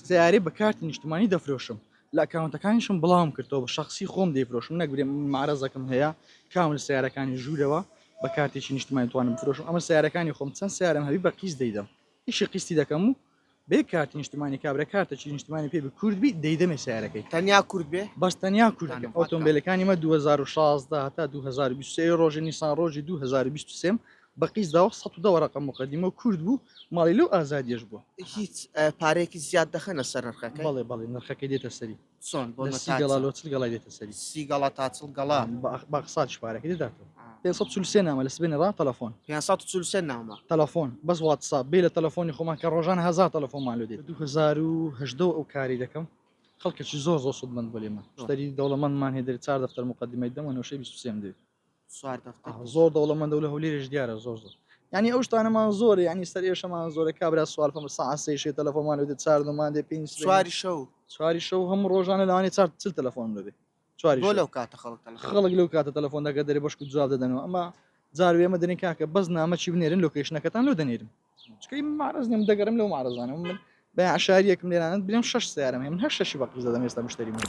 سەیارەی بە کارتی نیشتمانی دەفرۆشم لە ئەکاونتەکانیشم بڵاوم کردەوە بە شەخسی خۆم دەیفرۆشم نەک برێم من مەعرەزەکم هەیە کامل سەیارەکانی ژوورەوە بە کارتێکی نیشتمانی توانم بفرۆشم ئەمە سەیارەکانی خۆم چەند سەیارەم هەبی بە قیست دەیدەم ئیشی قیستی دەکەم و بێ کارتی نیشتمانی کابرا کارتەکی نیشتمانی پێ بی کورد بی دەیدەمێ سەیارەکەی. تەنیا کورد بێ؟ بەس تەنیا کورد بێ. ئۆتۆمبێلەکانی مە 2016 هەتا 2023 ڕۆژی نیسان ڕۆژی 2023 بە قیست داوە 110 وەرەقە موقەدیمە و کورد بوو ماڵی لەو ئازادیەش بووە. هیچ پارەیەکی زیاد دەخەنە سەر نرخەکەی؟ بەڵێ بەڵێ نرخەکەی دێتە سەری. چۆن بۆ لە سی گەڵا لۆ چل گەڵای دێتە سەری. سی گەڵا تا چل گەڵا. بە ئەقساتیش پارەکەی دەداتەوە. 543 نامە لە سبەینێ ڕا تەلەفۆن. 543 نامە. تەلەفۆن بەس واتساپ بێ لە تەلەفۆنی خۆمان کە ڕۆژانە هەزار تەلەفۆنمان لۆ دێت. 2018 ئەو کاری دەکەم خەڵکێکی زۆر زۆر سوودمەند بووە لێمان مشتەری دەوڵەمەندمان هەیە دەرێ چار دەفتەر موقەدیمەی دەم و نەوشەی 23 م دەوێ. چوار دەفتەر زۆر دەوڵەمەندە و لە هەولێرش دیارە زۆر زۆر یعنی ئەو شتانەمان زۆر یعنی سەر ئێشەمان زۆرە کابرا سوال فەمە ساعت سێ شێ تەلەفۆنمان لێ دێت چار دومان دێ پێنج سبەینێ. چواری شەو چواری شەو هەموو ڕۆژانە لەوانەیە چار چل تەلەفۆنم لەبێ چواری بۆ شەو. لەو کاتە خەڵک تەلەفۆن خەڵک لەو کاتە تەلەفۆن دەکات دەرێ بەشکو جواب دەدەنەوە ئەمە جار وێمە دەرێن کاکە بەس نامە چی بنێرن location ەکەتان لۆ دەنێرم چونکە ئیمە مەعرەز نیم دەگەڕێم لەو مەعرەزانە من بە عەشاریەکم لێرانە برێم شەش سیارەم هەیە من هەر شەشی بە قیست دەدەم ئێستا مشتەری من.